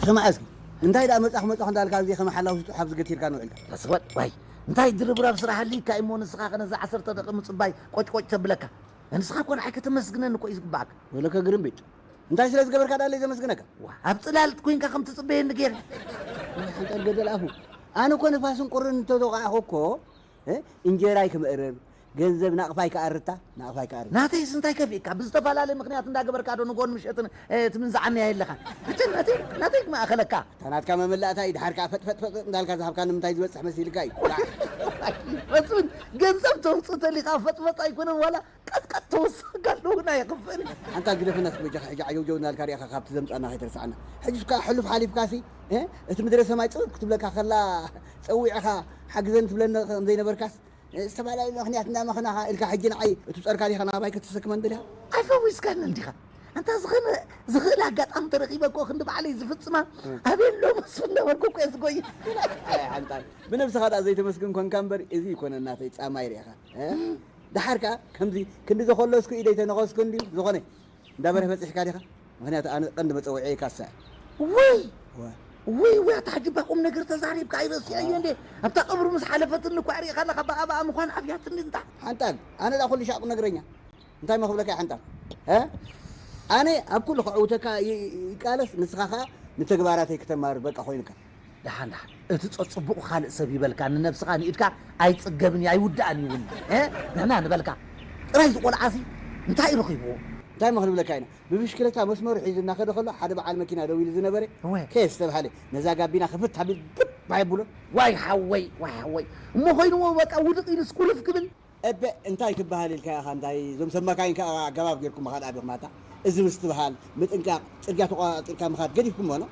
ስማዕ እስኪ፣ እንታይ ደኣ መጻኹ መጻኹ እንዳልካ ኣብዚ ከመ ሓላው ዝጥሓብ ዝገቲርካ ንውዕልካ? ተስወጥ ዋይ፣ እንታይ ድርብራብ ስራሕ ኣልካ እሞ ንስኻ ከነዛ ዓሰርተ ደቂ ምጽባይ ቆጭቆጭ ተብለካ? ንስኻ እኮ ንዓይ ከተመስግነኒ እኮ እዩ ዝግባኣካ። ወለከ ግርምቢጥ፣ እንታይ ስለ ዝገበርካ ደኣ ለይ ዘመስግነካ? ዋ፣ ኣብ ጽላልት ኮይንካ ከም ትጽበየኒ ገይረ። ሓንጣል ገደል ኣፉ። ኣነ እኮ ንፋስን ቁርን እንተተወቃዕኹ እኮ፣ እ፣ እንጀራይ ክምእርር፣ ገንዘብ ናቕፋይ ክኣርታ፣ ናቕፋይ ክኣርታ። ናተይስ እንታይ ከፊእካ? ብዝተፈላለየ ምኽንያት እንዳገበርካ ዶ ንጎን ምሸትን፣ እ፣ ትምንዝዓኒ ኣየለኻን? መቸም ናተይ፣ ናተይ ክማእኸለካ። እታ ናትካ መመላእታ እዩ፣ ድሓር ከኣ ፈጥ ፈጥ ፈጥ እንዳልካ ዝሃብካ ንምንታይ ዝበጽሕ መሲልካ እዩ። መስፍን፣ ገንዘብ ተውጽእ ተሊኻ ፈጥፈጥ ኣይኮነን ዋላ ቀጥቀጥ ተወሳኺ ኣለዉን ኣየኽፍእን። ሓንታ ግደፈናስ በጃኻ ሕጂ ዓጀውጀው እናልካ ሪኢኻ ካብቲ ዘምጻና ከይተርስዓና። ሕጂ እስካ ሕሉፍ ሓሊፍካሲ፣ እ? እቲ ምድረ ሰማይ ጽውት ክትብለካ ከላ ጸዊዕኻ ሓግዘን ትብለኒ ከም ዘይነበርካስ፣ እ፣ ዝተፈላለየ ምኽንያት እናመኸናኻ ኢልካ ሕጂ ንዓይ እቲ ጸርካ ዲኻ ናባይ ከተሰክመን ደሊኻ? ኣይፈዊስካን እንዲኻ። ኣንታ ዝኸነ ዝኽእል ኣጋጣሚ ተረኺበ እኮ ክንዲ ባዕለይ ዝፍጽማ ኣበይ ኣሎ መስፍን ነበርኩ እኮ እየ ዝጎይ። ኣይ ሓንታ ብነብስኻ ደኣ ዘይተመስግን ኮንካ እምበር እዚ ይኮነ እናተይ ጻማ ይሪኢኻ። እ? ደሓር ከኣ ከምዚ ክንዲ ዘኾለስኩ ኢደይ ተነኸስኩ እንድዩ ዝኾነ እንዳበርህ በጺሕካ ዲኻ? ምኽንያቱ ኣነ ቀንዲ መጸውዒ ካሳ እየ። ውይ! ዋ። ውይ፣ ውይ፣ ኣታ ሓጂ እባ ቁም ነገር ተዛሪብካ ኣይረስዐዮ እንዴ? ኣብታ ቀብሩ ምስ ሓለፈትኒ እኳ ሪኢኻ ኣለኻ፣ ብኣ ብኣ ምዃን ኣብያትኒ እንታ። ሓንጣል፣ ኣነ ደኣ ኩሉ ሻዕ ቁም ነገረኛ። እንታይ መኽብለካ እየ ሓንጣል? እ? ኣነ ኣብ ኩሉ ከዕውተካ ይ-፣ ይቃለስ፣ ንስኻ ኸኣ ንተግባራተይ ክተማርር በቃ ኮይኑካ። ደሓን፣ ደሓን። እቲ ጸጽቡቑ ካልእ ሰብ ይበልካ፣ ንነብስኻ ንኢድካ ኣይጽገብን እዩ፣ ኣይውዳእን እዩ እውን። እ? ንሕና ንበልካ። ጥራይ እዚ ቆልዓሲ እንታይ እዩ ረኺብዎ? እንታይ እሞ ክንብለካ ኢና? ብብሽክለታ መስመሩ ሒዙ እናኸደ ከሎ ሓደ በዓል መኪና ደው ኢሉ ዝነበረ እወ። ከየስ ዝተብሃለ ነዛ ጋቢና ክፍት ኣቢሉ ግብ ኣየብሎ። ዋይ ሓወይ፣ ዋይ ሓወይ። እሞ ኮይንዎ በቃ ውድቕ ኢሉስ ኩልፍ ክብል? እበ እንታይ ክበሃል ኢልካ ኢኻ? እንታይ እዞም ሰብ መካይን ከኣ ኣገባብ ጌርኩም ምኻድ ኣቢኹም ኣታ? እዚ ምስትብሃል፣ ምጥንቃቕ፣ ጽርግያ ተቋጺርካ ምኻድ ገዲፍኩሞ ኖ?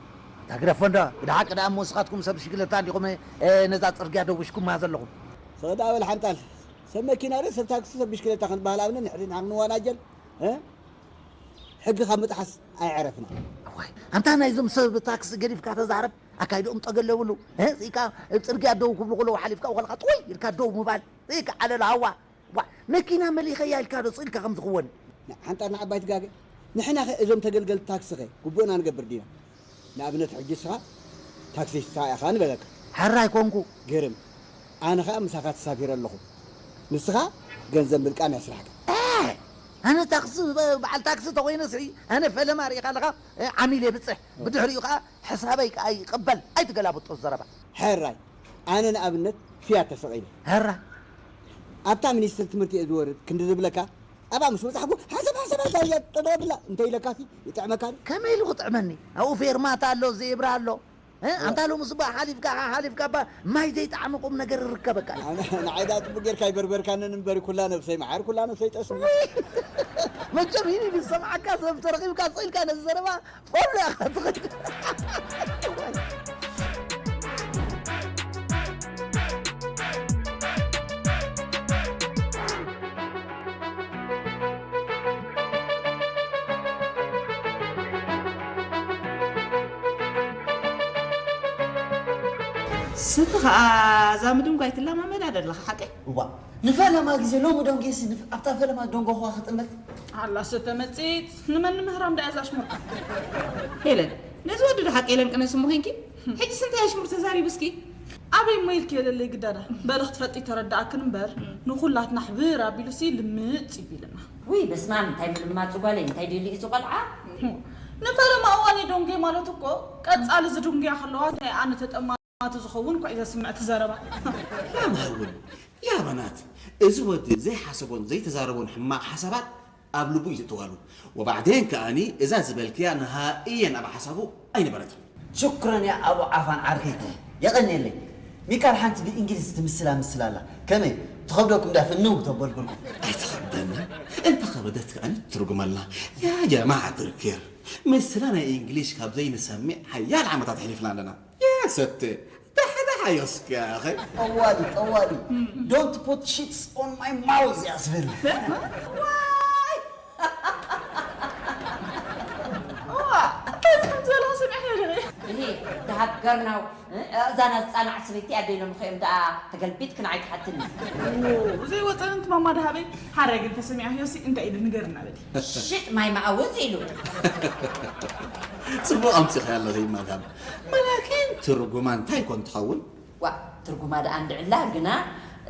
ኣታ ግደፎ እንዶ፣ ብድሓቂ ደኣ እሞ ንስኻትኩም ሰብ ብሽክለታ እንዲኹም፣ እ፣ ነዛ ጽርግያ ደዊሽኩማ ዘለኹም? ስቕ ደኣ በል ሓንጣል። ሰብ መኪና ዶ ሰብ ታክሲ ሰብ ብሽክለታ ክንበሃል ኣብነት ንሕድሕድና ክንዋናጀል፣ እ? ሕጊ ካብ ምጥሓስ ኣይዕረፍና። እዋይ፣ ኣንታ ናይዞም ሰብ ታክሲ ገዲፍካ ተዛረብ፣ ኣካይድኦም ጠገለ የብሉ። እ? ስኢካ ኣብ ጽርግያ ደው ክብሉ ከለዉ ሓሊፍካ ውኸልካ ጥውይ ኢልካ ደው ምባል። ስኢካ ዓለል ሃዋ። ዋ፣ መኪና መሊኸያ ኢልካ ዶ ስኢልካ ከም ዝኽወን? ሓንጣር ንዓባይ ትጋገ። ንሕናኸ እዞም ተገልገልቲ ታክሲኸ ግቡእና ንገብር ዲና? ንኣብነት ሕጂ እስኻ ታክሲስታ ኢኻ ንበለካ። ሕራይ ኮንኩ። ግርም። ኣነ ኸኣ ምሳኻ ተሳፊረ ኣለኹ። ንስኻ ገንዘብ ምልቃም እያ ስራሕካ። እ! ኣነ ታክሲ፣ በዓል ታክሲ ተኾይነ ስዒ፣ ኣነ ፈለማ ርኢኻ ኣለኻ፣ እ፣ ዓሚል የብጽሕ። ብድሕሪኡ ኸኣ ሕሳበይ ከኣ ይቕበል። ኣይትገላብጦ ዘረባ። ሕራይ። ኣነ ንኣብነት ፊያት ተሰቒለ። ሕራይ። ኣብታ ሚኒስትሪ ትምህርቲ እየ ዝወርድ። ክንዲ ዝብለካ፣ ኣብኣ ምስ በጻሕኩ፣ ሓንሳብ ሓንሳብ ሓንሳብ እያ ጠጠው ኣቢላ እንተ ኢለካሲ ይጥዕመካ ድዩ? ከመይ ኢሉ ክጥዕመኒ? ኣብኡ ፌርማታ ኣሎ፣ ዜብራ ኣሎ። እ? ኣንታ ሎሚ ጽባሕ ሓሊፍካ፣ ሓሊፍካ እባ ማይ ዘይጠዓመ ቁም ነገር ይርከበካ። ኣነ፣ ንዓይ ደኣ ጽቡቅ ጌርካ ኣይበርበርካንን እምበሪ፣ ኩላ ነብሰይ መዓር፣ ኩላ ነብሰይ ጠስሚ። መቸም ይን ይብል ዝሰምዓካ ሰብ ተረኺብካ ስቕ ኢልካ ነዚ ዘረባ ፎሎ ኢኻ ትኽእል። ስቲ ኸኣ እዛ ምድንጓይ ትለማመዳ ደለኻ ሓቀይ? እዋ፣ ንፈለማ ግዜ ሎሚ ደንጎየሲ ንፍ-፣ ኣብታ ፈለማ ደንጎ ኸዋ ክጥመት። ኣላ ስተ መጺጽ፣ ንመን ንምህራም ደኣ እዛ ኣሽሙርካ? ሄለን፣ ነዚ ወዲ ዶ ሓቂ የለንቅነስ እሞ ዄንኪ? ሕጂ ስንታይ ኣሽሙር ተዛሪቡ እስኪ? ኣበይ እሞ ኢልኪ የለለይ ግዳዳ? በሊ ክትፈጢ ተረድኣክን እምበር፣ ንኹላትና ሕብር ኣቢሉሲ ልምጽ ይቢልና። ውይ፣ በስመ ኣብ፣ እንታይ ምልማጹ ጓለይ፣ እንታይ ደልዩ እዚ ቆልዓ? ንፈለማ እዋን እዩ ደንጎየ ማለት እኮ፣ ቀጻሊ ዝድንጉያ ከለዋ፣ እንታይ ኣነ ተጠማ- ማቱ ዝኸውን እኳ እዩ ዘስምዕ እቲ ዘረባ። ላም ሃውን፣ ያ በናት፣ እዚ ወዲ ዘይሓሰቦን ዘይተዛረቦን ሕማቕ ሓሳባት ኣብ ልቡ እዩ ዘእተዋሉ። ወባዕዴን ከኣኒ እዛ ዝበልክያ ንሃእየን ኣብ ሓሳቡ ኣይነበረትን። ሽክረን ያ ኣቡ ዓፋን ዓርከይ፣ የቐንየለይ። ሚካል ሓንቲ ብእንግሊዝ ትምስላ ምስላ ኣላ። ከመይ? ትኸብደኩም ዳ ፍንው ተበልኩልኩም። ኣይትኸብደና። እንተ ኸበደት ከኣኒ ትርጉመልና። ያ ጀማዓ ትርኬር። ምስላ ናይ እንግሊሽ ካብ ዘይንሰምዕ ሓያል ዓመታት ኣሕሊፍና ኣለና። የሰተ፣ ዳሕዳሕ ኣዮስካ፣ ኣኸ? ጠዋሊ፣ ጠዋሊ። Don't put shits on my mouth እያ ዝብል። ዋይ! ዋ! እንታይ ከም ዝበልኩ ሰሚዕክዮ ዲኺ? እሂ፣ ደሃብ ገርናው፣ እ፣ እዛ ናይ ዝጻናዕ ሰበይቲ ኣደይ ሎምኸ እዮም ደኣ ተገልቢጥክን ኣይትሓትኒ። ዘይወጸን እንት ማማ ደሃበይ፣ ሓረ ግን ተሰሚዓ ህዮሲ እንታይ ኢሉ ንገርና በሊ። ሽጥ ማይ መኣውዝ ኢሉ። ጽቡቕ ኣምጺእኻ ኣለኺ ማዳም። መላኪን ትርጉማ እንታይ ኮን ትኸውን? ዋ፣ ትርጉማ ደኣ እንድዕላ ግና፣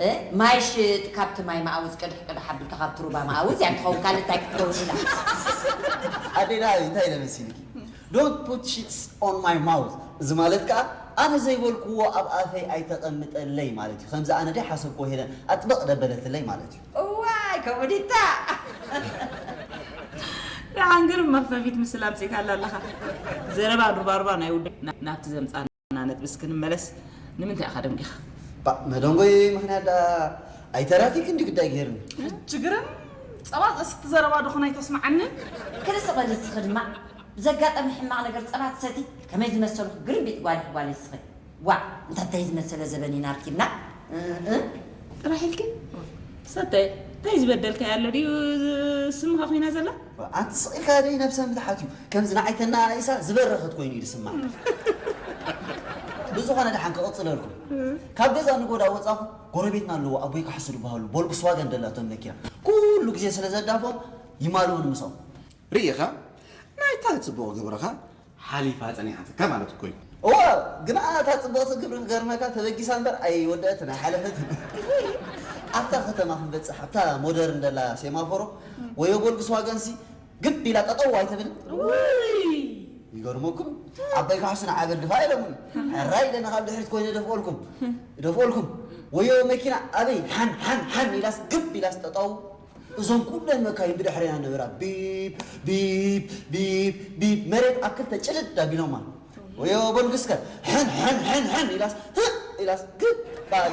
እ፣ ማይ ሽጥ ካብቲ ማይ መኣውዝ ቅድሕ ቅድሕ ኣቢልካ ካብ ትሩባ መኣውዝ እያ እንትኸውን ካልእ እንታይ ክትከውን ኢላ። ኣዴና እንታይ ኢለ መሲልኪ? Don't put shits on my mouth። እዚ ማለት ከኣ ኣነ ዘይበልክዎ ኣብ ኣፈይ ኣይተቐምጠለይ ማለት እዩ። ከምዚ ኣነ ደይ ሓሰብክዎ ሄለን ኣጥበቕ ደበለትለይ ማለት እዩ። እዋይ፣ ከምኡ ዲታ። ደሓን ግርም መኽፈፊት ምስላ ኣምጺእካላ ኣለኻ። ዘረባ ዱባርባ ናይ ውድ ናብቲ ዘምጻና ነጥቢ እስኪ ንመለስ። ንምንታይ ኢኻ ደንጊኻ? ባ፣ መደንጎይ ምኽንያት ደኣ ኣይተራፊክ እንዲ ግዳይ ገይርኒ። ሕጂ ግርም ጸባ ዘስቲ ዘረባ ዶ ኾን ኣይተስምዓንን? ክልስቕ በል እስኺ ድማ። ብዘጋጠመ ሕማቕ ነገር ጸባ ትሰቲ፣ ከመይ ዝመሰልኩ ግርምቢጥ ጓል ኢኺ ጓለይ እስኺ። ዋእ፣ እንታይ እንታይ ዝመሰለ ዘበን ኢና ኣርኪብና? እ፣ እ። ጥራሕ ኢልኪ? ሰተይ፣ እንታይ ዝበደልካያ ኣሎ ድዩ ስምኻ ኮይና ዘላ? ኣንቲ ስቕ ኢልካ ደይ ነብሰ ምትሓት እዩ። ከምዚ ንዓይ ተናኣኢሳ ዝበረኸት ኮይኑ እዩ ዝስማዕ። ብዝኾነ ደሓን ክቕጽለልኩም። ካብ ገዛ ንጎዳ ወጻኹ፣ ጎረቤትና ኣለዎ፣ ኣቦይ ካሕሱ ዝበሃሉ፣ ቮልክስዋገን ደላቶም መኪና። ኩሉ ግዜ ስለ ዘዳፎም፣ ይማልኡ ንምሶም። ርኢኻ? ናይታ ጽቡቕ ግብርኻ ሓሊፋ ጸኒሓትካ ማለት እኮ እዩ። እወ፣ ግና እታ ጽብቕቲ ግብሪ ክገርመካ ተበጊሳ እምበር ኣይወደአትን፣ ኣይሓለፈትን። ኣብታ ከተማ ክንበጽሕ፣ ኣብታ ሞደርን ደላ ሴማፎሮ፣ ወዮ ቮልክስዋገንሲ ግብ ኢላ ጠጠው ኣይትብልን። ውይ! ይገርመኩም፣ ዓባይ ካሕሱ ንዓበል ድፋ ኢሎምኒ። ሕራይ ኢለ ንኻብ ድሕሪት ኮይነ ደፍኦልኩም፣ ደፍኦልኩም። ወዮ መኪና ኣበይ ሓን፣ ሓን፣ ሓን ኢላስ ግብ ኢላስ ጠጠው። እዞም ኩለን መካይን ብድሕሬና ነበራ። ቢፕ፣ ቢፕ፣ ቢፕ፣ ቢፕ። መሬት ኣብ ክልተ ጭድድ ኣቢሎማ። ወዮ ቦልግስከ ሕን፣ ሕን፣ ሕን፣ ሕን ኢላስ፣ ህእ ኢላስ ግብ ባል።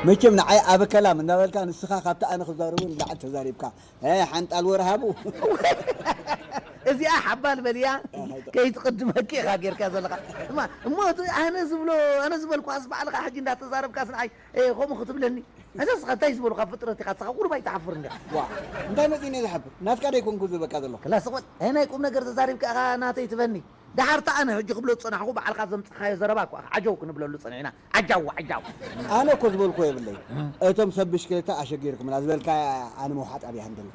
መቸም ንዓይ ኣበከላም እናበልካ ንስኻ ካብቲ ኣነ ክዛረቡ ንላዕሊ ተዛሪብካ። እ፣ ሓንጣል ወርሃቡ። እዚኣ ሓባል በልያ፣ ከይትቕድመኪ ኢኻ ጌርካ ዘለኻ። እማ፣ እሞ እቲ ኣነ ዝብሎ፣ ኣነ ዝበልኩ ኣስ ባዕልኻ ሕጂ እንዳተዛረብካስ ንዓይ፣ እ፣ ከምኡ ክትብለኒ? እዛ ስኻ እንታይ ዝበሉኻ ፍጥረት ኢኻ? ስኻ ቁሩብ ኣይትሓፍርን ዲኻ? ዋ፣ እንታይ መጺኒ ዝሓፍር? ናትካ ዶ ኣይኮንኩ ዝበካ ዘለኹ? ክላ ስቕ በል። ኣይ ናይ ቁም ነገር ተዛሪብካ ኢኻ ናተይ ትበኒ። ደሓር እታ ኣነ ሕጂ ክብሎ ዝጸናሕኩ ባዕልኻ ዘምጻኻዮ ዘረባ እኮ ኢኻ ዓጀው ክንብለሉ ጸኒሕና። ዓጃው፣ ዓጃው። ኣነ እኮ ዝበልኩ የብለይ። እቶም ሰብ ብሽክለታ ኣሸጊርኩምና ዝበልካ ኣነ መውሓጥ ኣብያ እንድሎ።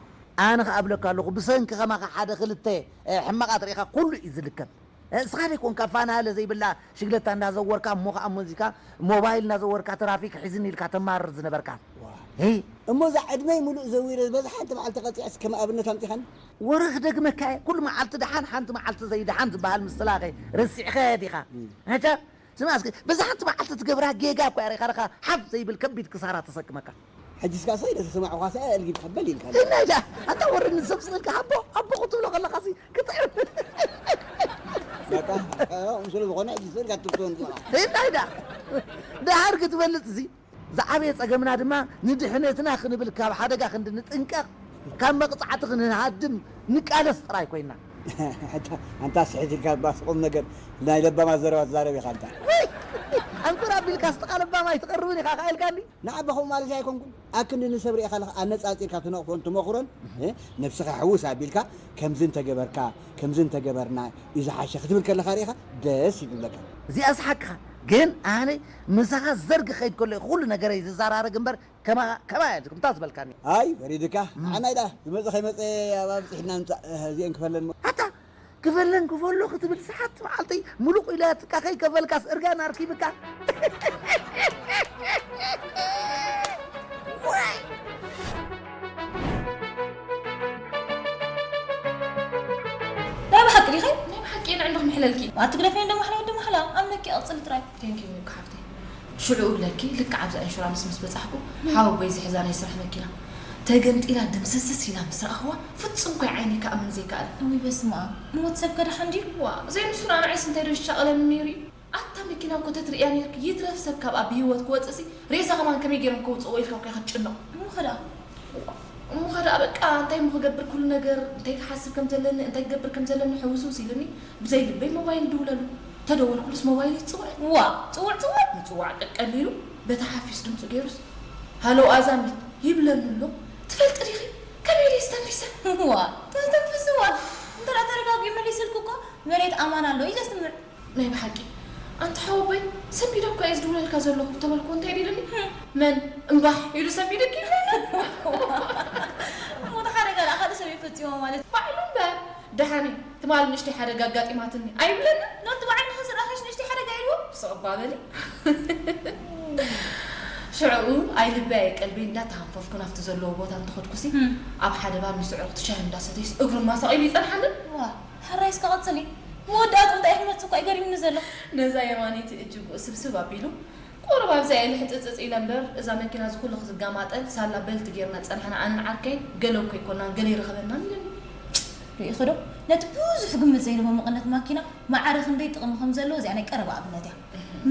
ኣነ ኸኣ እብለካ ኣለኹ፣ ብሰንኪ ኸማኻ ሓደ ኽልተ፣ እ፣ ሕማቓት ርኢኻ ኩሉ እዩ ዝልከም። እ፣ እስኻ ደይኮንካ ፋና ለ ዘይብላ ሽግለታ እንዳዘወርካ፣ እሞ ኸኣ እሞ እዚካ ሞባይል እንዳዘወርካ ትራፊክ ሒዝኒ ኢልካ ተማርር ዝነበርካ። ዋ። ሄይ። እሞ እዛ ዕድመይ ሙሉእ ዘዊረ በዛ ሓንቲ መዓልቲ ቀጺዐስ ከም ኣብነት ኣምጺኻኒ? ወረ ክደግመካ እየ። ኩሉ መዓልቲ ደሓን፣ ሓንቲ መዓልቲ ዘይደሓን ዝበሃል ምስላኸ ረሲዕኻዮ ዲኻ? እም። ኣታ፣ ስማ እስኪ፣ በዛ ሓንቲ መዓልቲ ትገብራ ጌጋ እኮ እያ ሪኻ፣ ሪኻ ሓፍ ዘይብል ከቢድ ክሳራ ተሰክመካ። ሕጂ እስካ ሰይ ደስ ሰማዕኳ ሰ ኣልጊብ ከበል ኢልካ። እናይ ደኣ፣ ኣንታ ወረ ንሰብ ስቕ ኢልካ ሃቦ፣ ሃቦ ክትብሎ ከለኻሲ ክጥዕም። በቃ፣ ኣዎ፣ ስለ ዝኾነ ሕጂ ስቕ ኢልካ ትብሎ እንትኾና። እናይ ደኣ፣ ደሓር ክትበልጽ እዚ ዝዓበየ ጸገምና ድማ ንድሕነትና ክንብል ካብ ሓደጋ ክንዲ ንጥንቀቕ፣ ካብ መቕጻዕቲ ክንሃድም ንቃለስ ጥራይ ኮይና። ኣንታ፣ ኣንታ ስሕት ኢልካ ባስ ቁም ነገር ናይ ለባማት ዘረባ ትዛረብ ኢኻ ኣንታ። ወይ! ኣንቁር ኣቢልካስ ጥቓ ለባም ኣይትቐርብን ኢኻ፣ ከኣ ኢልካኒ? ንዓባኹም ማለት ኣይኮንኩን። ኣክንዲ ንሰብ ርኢኻ ኣለኻ ኣነጻጺርካ ትነቕፎን ትመኽሮን፣ እ፣ ነብስኻ ሕውስ ኣቢልካ ከምዚ እንተገበርካ፣ ከምዚ እንተገበርና እዩ ዝሓሸ ክትብል ከለኻ ርኢኻ ደስ ይብለካ። እዚኣስ ሓቅኻ። ግን ኣነ ምሳኻ ዘርግ ኸይድ ከሎ እዩ ኩሉ ነገረይ ዝዘራረግ እምበር ከማ-፣ ከማይ ኣይኮንኩን። እንታይ ዝበልካኒ? ኣይ፣ ፈሪድካ። እም። ኣናይ ደኣ ዝመጸ ከይመጸ ኣብ ኣብጽሕና ምጻእ፣ እዚአን ክፈለን እሞ። ኣታ ክፈለን ክፈሎ ክትብል ሰሓት መዓልተይ ሙሉቕ ኢላትካ ከይከፈልካስ እርጋን ኣርኪብካ። ዋይ! ናይ ብሓቂ ዲኺ? ናይ ብሓቂ እየ፣ ንዕንዶ ክምሕለልኪ። ኣትግደፈኒ ደሞ ሓላ ወዲ ማሕላ፣ ኣምነኪ ቀጽሊ ጥራይ። Thank you ሚኩ ሓፍተይ። ሽዑ እብለኪ፣ ልክዕ ኣብዛ ኢንሹራንስ ምስ በጻሕኩ፣ ሓወቦይ ዝሕዛ ናይ ስራሕ መኪና ተገምጢላ ድምስስስ ኢላ ምስ ረኣኽዋ፣ ፍጹም እኮ ዓይነይ ክኣምን ዘይከኣለ። እውይ በስመ ኣብ፣ ሞት ሰብ ከ ደሓን ድዩ? ዋ፣ ዘይንሱ ንዓይስ እንታይ ዶ ይሻቐለኒ ነይሩ እዩ? ኣታ መኪና እኮ ተትርእያ ነይርኪ፣ ይትረፍ ሰብ ካብኣ ብህይወት ክወጽእሲ፣ ሬሳ ከማን ከመይ ገይሮም ከውጽእዎ ኢልካ እኮ ኢኻ ትጭነቕ። እሞ ኸ ደኣ? እሞ ኸ ደኣ በቃ እንታይ እሞ ክገብር፣ ኩሉ ነገር እንታይ ክሓስብ ከም ዘለኒ፣ እንታይ ክገብር ከም ዘለኒ ሕውስውስ ኢሉኒ፣ ብዘይ ልበይ ሞባይል ይድውለሉ። ተደወልኩሉስ ሞባይል ይጽውዕ። ዋ፣ ጽውዕ ጽውዕ፣ ምጽዋዕ ቀቀል ኢሉ፣ በታ ሓፊስ ድምጹ ገይሩስ፣ ሃሎ ኣዛሚት ይብለኒ ኣሎ። ትፈልጢ ዲኺ? ከመይ ኢለ ተንፊሰ። ዋ፣ ተተንፍስዋ። እንተ ደኣ ተረጋጊኡ መሊስልኩ እኮ መሬት ኣማን ኣሎ እዩ ዘስምዕ። ናይ ብሓቂ። ኣንታ ሓወቦይ፣ ሰንቢደ እኮ እየ ዝድውለልካ ዘለኹ ተበልኩ እንታይ ቢሉኒ? መን? እምባሕ ኢሉ ሰንቢደኪ? እሞ እቲ ሓደጋ ደኣ ካልእ ሰብ እዩ ፈጺሞ ማለት? ባዕሉ እምበር። ደሓን እዩ። ትማሊ ንእሽተይ ሓደጋ ኣጋጢማትኒ ኣይብለንን? ኖቲ ብዓይንኻ ዝረኣኻሽ ንእሽተይ ሓደጋ ኢልዎ? ስቕ እባ በሊ። ሽዕኡ ኣይ ልበይ ኣይ ቀልበይ እንዳተሃንፈፍኩ ናብቲ ዘለዎ ቦታ እንተኸድኩሲ፣ እም። ኣብ ሓደ ባር ምስ ኣዕሩኽቲ ሻሂ እንዳሰተዩስ እግሩ ማሳቕ ኢሉ ይጸንሓንን። ዋ፣ ሕራይ እስከ ቀጽሊ። መወዳእትኡ እንታይ ክመጽእ እኮ እዩ ገሪሙኒ ዘሎ። ነዛ የማነይቲ እጅጉ ስብስብ ኣቢሉ፣ ቁሩብ ኣብዛ እየ ልሕጽጽጽ ኢለ እምበር፣ እዛ መኪና እዚ ኩሉ ክዝጋማጠል ሳላ በልቲ ጌርና ዝጸናሕና ኣነን ዓርከይን ገለ እኮ ኣይኮናን፣ ገለ ይረኽበናን ኢለኒ። ርኢኺ ዶ? ነቲ ብዙሕ ግምት ዘይህቦ መቐነት ማኪና ማዕረ ክንደይ ጥቕሚ ከም ዘለዎ እዚኣ ናይ ቀረባ ኣብነት እያ።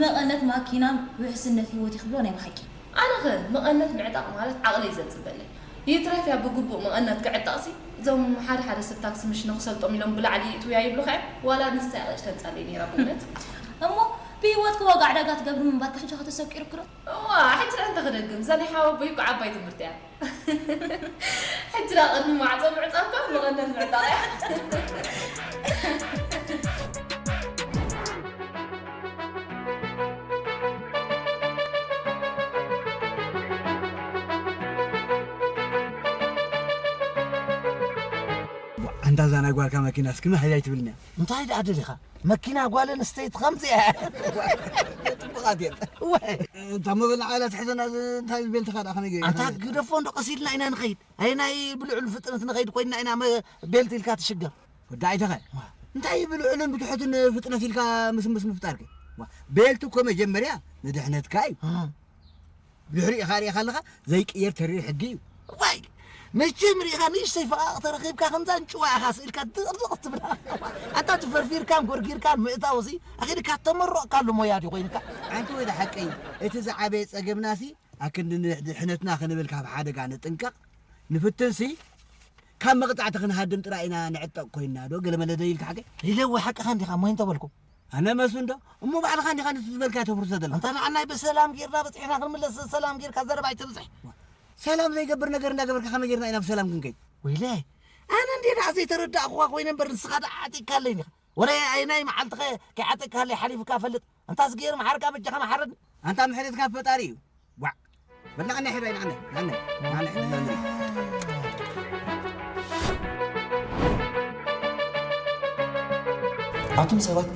መቐነት ማኪና ውሕስነት ህይወት እዩ ክብሎ ናይ ብሓቂ። ኣነኸ መቐነት ምዕጣቕ ማለት ዓቕለይ ዘጽበለይ። ይትረፍ እያ ብግቡእ መቐነት ክዕጠቕሲ፣ እዞም ሓደ ሓደ ሰብ ታክሲ ምሽ ንኽሰልጦም ኢሎም ብላዕሊ ይእትውያ ይብሉኻ እዮም። ዋላ ንሳ እያ ቐጭ ተምጻለይ ነይራ ብእውነት። እሞ ብህይወትኪ ዋጋ ዕዳጋ ትገብሪ ምንባርኪ ሕጂ ኸ ተሰቂሩኪ ዶ? እዋ፣ ሕጂ ደኣ እንታይ ክደግም? እዛ ናይ ሓወቦይ እኮ ዓባይ ትምህርቲ እያ። ሕጂ ደኣ ቅድሚ ማዕጾ ምዕጻው እኳ መቐነት ምዕጣቕ እያ። ኣንታ እዛ ናይ ጓልካ መኪና እስኪ መሕያይ ትብልኒ እያ። እንታይ ደኣ ደሊኻ? መኪና ጓል ኣንስተይቲ ከምዚኣ እያ። ጥቡቓት እየን። እወ። እታ መበል ንዓላ ትሕዘና ዝ-፣ እንታይ ቤልትኻ ደኣ ከመይ ገይሩ? ኣንታ ግደፎ እንዶ ቀስ ኢልና ኢና ንኸይድ። ኣየናይ ብልዑል ፍጥነት ንኸይድ ኮይንና ኢና መ-፣ ቤልት ኢልካ ትሽገር? ወዲ ዓይተኸ? ዋ። እንታይ ብልዑልን ብትሑትን ፍጥነት ኢልካ ምስምስ ምፍጣርከ? ዋ። ቤልት እኮ መጀመርያ ንድሕነትካ እዩ። እ። ብድሕሪኡ ኢኻ ርኢኻ ኣለኻ፣ ዘይቅየር ተሪር ሕጊ እዩ። ዋይ! መቸም ርኢኻ ንእሽተይ ፈቓቕ ተረኺብካ ከምዛ እንጭዋ ኢኻ ስኢልካ ድቕድቕ ትብል። ኣንታ ትፈርፊርካን ጎርጊርካን ምእታውሲ ኣኺድካ ተመረቕካሉ ሞያ ድዩ ኮይንካ? ሓንቲ ወይ ሓቀይ፣ እቲ ዝዓበየ ጸገምናሲ ኣክንዲ ንድሕነትና ክንብል ካብ ሓደጋ ንጥንቀቕ፣ ንፍትንሲ ካብ መቕጻዕቲ ክንሃድም ጥራይ ኢና ንዕጠቕ ኮይንና ዶ? ገለ መለ ዶ ኢልካ ሓቀይ? ኢለ እወ ሓቅኻ እንዲኻ እሞ እንታይ በልኩ? ኣነ መስፍን ዶ? እሞ ባዕልኻ እንዲኻ ነቲ ዝበልካዮ ተፍርሶ ዘለኻ። ኣንታ ንዓናይ ብሰላም ጌርና በጺሕና ክንምለስ ሰላም ጌርካ ዘረባ ኣይተብዝሕ። ሰላም ዘይገብር ነገር እንዳገበርካ ከመይ ጌርና ኢና ብሰላም ክንከይድ? ወይለ፣ ኣነ እንዴ ደኣ ዘይተረዳእኩኻ ኮይነ እምበር ንስኻ ደኣ ዓጢቅካለይ እንዲኻ። ወረ ኣየናይ መዓልቲ ኸ ከይዓጠቅካለይ ሓሊፉካ ፈልጥ? ኣንታ ዝገይር መሓርካ በጃኻ መሓረኒ። ኣንታ ምሕረትካ ፈጣሪ እዩ። ዋዕ! በል ንዓናይ ሕራይ ንዓናይ፣ ንዓናይ፣ ንዓናይ ሕራይ ንዓናይ። ኣቱም ሰባት፣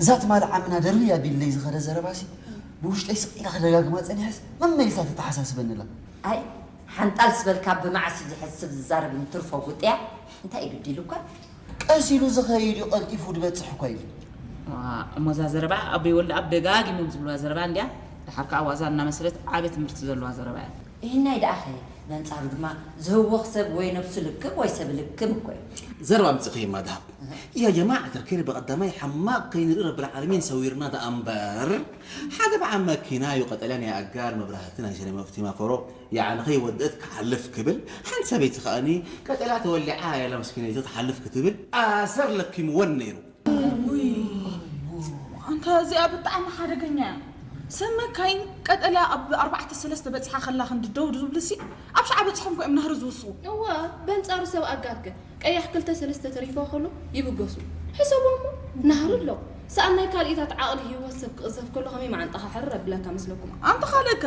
እዛ ትማሊ ዓምና ደርብይ ኣቢልለይ ዝኸደ ዘረባሲ፣ ብውሽጠይ ስቕ ኢላ ክደጋግማ ጸኒሐስ፣ መመሊሳ ተተሓሳስበኒ ኣላ። ኣይ፣ ሓንጣል ዝበልካ ብመዓስ እዩ ዝሐስብ ዝዛረብ እንትርፎ ጉጥያ፣ እንታይ እዩ ግዲሉካ? ቀስ ኢሉ ዝኸይድ እዩ፣ ቀልጢፉ ዝበጽሕ እኮ እዩ። ዋ፣ እሞ እዛ ዘረባ ኣቦይ ወልደኣብ ደጋጊሞም ዝብልዋ ዘረባ እንድያ። ደሓር ከኣ ዋዛ እናመሰለት ዓቢ ትምህርቲ ዘለዋ ዘረባ እያ። ይህናይ ደኣኸ በንጻሩ ድማ ዝህወኽ ሰብ ወይ ነብሱ ልክም ወይ ሰብ ልክም እኮ እዩ። ዘረባ ኣምጺእኺ እማ ደሃብ። እህ። ያ ጀማዓ ተርኪር በቐዳማይ ሓማቕ ከይንርኢ ረብል ዓለሚን ሰዊርና ደኣ እምበር። ሓደ በዓል መኪና እዩ ቀጠልያ ናይ ኣጋር መብራህቲ ናይ ሰማይ መፍትሒ ማፈሮ የዓንኸ ይወድእት ክሓልፍ ክብል፣ ሓንቲ ሰበይቲ ከኣኒ ቀጠልያ ተወሊዓ እያ ኢላ መስኪነይቲ ትሓልፍ ክትብል ኣሰር ለኪምወን ነይሩ። ውይ፣ ኣንታ እዚኣ ብጣዕሚ ሓደገኛ እያ። ሰብ መካይን ቀጠልያ ኣብ ኣርባዕተ ሰለስተ በጺሓ ከላ ክንዲ ደው ዝብልሲ፣ ኣብ ሸዓ በጺሖም እኮ እዮም ናህሪ ዝውስኹ። እዋ፣ በንጻሩ ሰብ ኣጋር ከ ቀያሕ ክልተ ሰለስተ ተሪፍዋ ከሎ ይብገሱ። ሕሰቦ እሞ፣ ናህሪ ኣሎ። ሰኣን ናይ ካልኢታት ዓቕሊ ህይወት ሰብ ክቕዘፍ ከሎ ከመይ መዓንጣኻ ሕርር ኣቢላካ መስለኩም? ኣንታ ካልእከ፣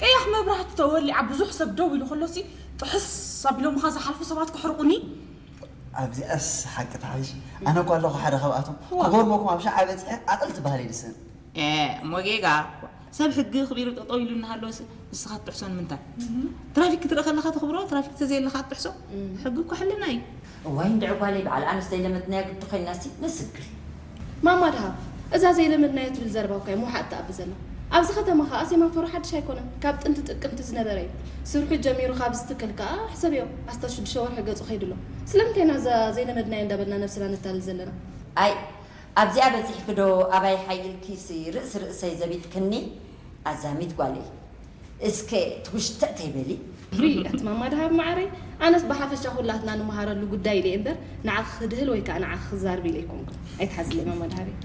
ቀያሕ መብራህቲ ተወሊዓ ብዙሕ ሰብ ደው ኢሉ ከሎሲ፣ ጥሕስ ኣቢሎምኻ ዝሓልፉ ሰባት ከሕርቑኒ። ኣብዚኣስ ሓቂ ተሓይሽ። ኣነ እኳ ኣለኹ ሓደ ካብኣቶም። ዋ። ክገርመኩም ኣብ ሸዓ በጺሐ ዓቕሊ ትበሃል እየ ዝስእን። ኤ፣ እሞ ጌጋ። ሰብ ሕጊ ኣኽቢሩ ጠጠው ኢሉ እናሃለወስ ንስኻ ትጥሕሶ ንምንታይ? እህ። ትራፊክ ክትርኢ ከለኻ ተኽብሮ፣ ትራፊክ ተዘየለኻ ትጥሕሶ? እም። ሕጊ እኮ ሕልና እዩ። እዋይ እንድዒ ጓለይ፣ በዓል ኣንስቲ ዘይለመድናዮ ግዲ ኮይናሲ ነስግር። ማማ ደሃብ፣ እዛ ዘይለመድናዮ ትብል ዘረባ እኮ እያ ምውሓጥ ትኣቢ ዘላ። ኣብዚ ከተማ ኸኣ ሴማፎሮ ሓድሽ ኣይኮነን፣ ካብ ጥንቲ ጥቅምቲ ዝነበረ እዩ። ስርሑ ጀሚሩ ካብ ዝትከል ከኣ ሕሰብዮ፣ ኣስታት ሽዱሽተ ወርሒ ገጹ ከይዱ ኣሎ። ስለምንታይ ኢና እዛ ዘይለመድናዮ እንዳበልና ነብስና ነታልል ዘለና? ኣይ፣ ኣብዚኣ በጺሕኪ ዶ ኣባይ ሓይልኪሲ ርእሲ ርእሰይ ዘቢጥክኒ ኣዛሚት ጓለይ። እስከ ትውሽትዕ ተይበሊ። ሪ፣ ኣቲ ማማ ደሃብ መዓረይ፣ ኣነስ ብሓፈሻ ኩላትና ንመሃረሉ ጉዳይ ኢለ እየ እምበር፣ ንዓኺ ክድህል ወይ ከኣ ንዓኺ ክዛርብ ኢለ ኣይኮንኩን። ኣይትሓዝለይ ማማ ደሃበይ።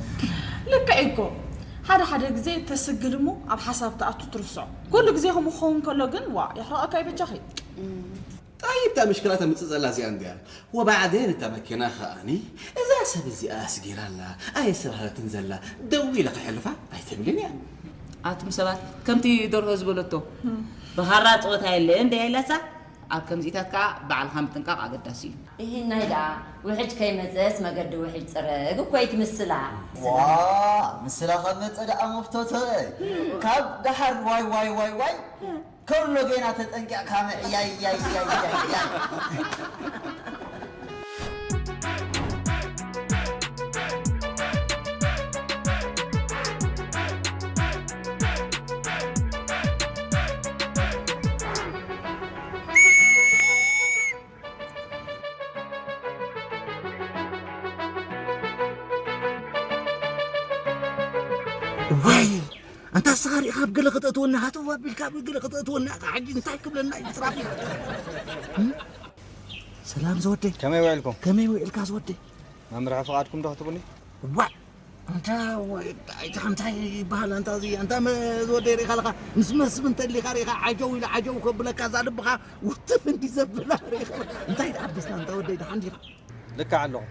ልክዕ እኮ። ሓደ ሓደ ግዜ ተስግል እሞ ኣብ ሓሳብ ትኣቱ ትርስዖ። ኩሉ ግዜ ከምኡ ክኸውን ከሎ ግን፣ ዋ፣ የሕርቐካ እዩ በጃኺ። እም። طيب، እታ ምሽክላ ተምጽእ ዘላ እዚኣ እንድያ። ወባዕዴን እታ መኪና ከኣኒ፣ እዛ ሰብ እዚኣ ኣስጊራ ኣላ፣ ኣየስተባህለትን ዘላ፣ ደው ኢለ ክሕልፋ ኣይትብልን እያ። ኣቱም ሰባት፣ ከምቲ ደርሆ ዝበለቶ፣ ብኻራ ጸወታ የለ እንደ ኢላሳ፣ ኣብ ከምዚታት ከኣ ባዕልኻ ምጥንቃቕ ኣገዳሲ እዩ። እሂናይ ደኣ፣ ውሕጅ ከይመጸስ መገዲ ውሕጅ ጽረግ እኮ እዩ ትምስላ። ዋ፣ ምስላ ካብ መጸ ደኣ መፍቶተይ። ካብ ደሓር ዋይ ዋይ ዋይ ዋይ፣ ከሎ ጌና ተጠንቂቕካ ምዕያይ ያይ ያይ ያይ ያይ። ዋይ! ኣንታ ንስኻ ርኢኻ ኣብ ገለ ከተእትወና፣ ሃተው ኣቢልካ ኣብ ገለ ከተእትወና፣ ሕጂ እንታይ ክብለና እዩ ትራፊክ? እም? ሰላም ዝወደይ። ከመይ ውዒልኩም? ከመይ ውዒልካ ዝወደይ? መምርሒ ፍቓድኩም ዶ ክትብሉኒ? ዋይ! ኣንታ ወይ፣ እንታይ፣ እንታይ ይበሃል ኣንታ እዚ? ኣንታ መ-፣ ዝወደይ ርኢኻ ኣለኻ? ምስ መስፍን እንተሊኻ ርኢኻ፣ ዓጀው ኢሉ ዓጀው ከብለካ፣ እዛ ልብኻ ውትፍ እንዲ ዘብላ ርኢኻ። እንታይ ደኣ ኣቢስና ኣንታ ወደይ፣ ደሓን ዲኻ? ልክዕ ኣለኹም።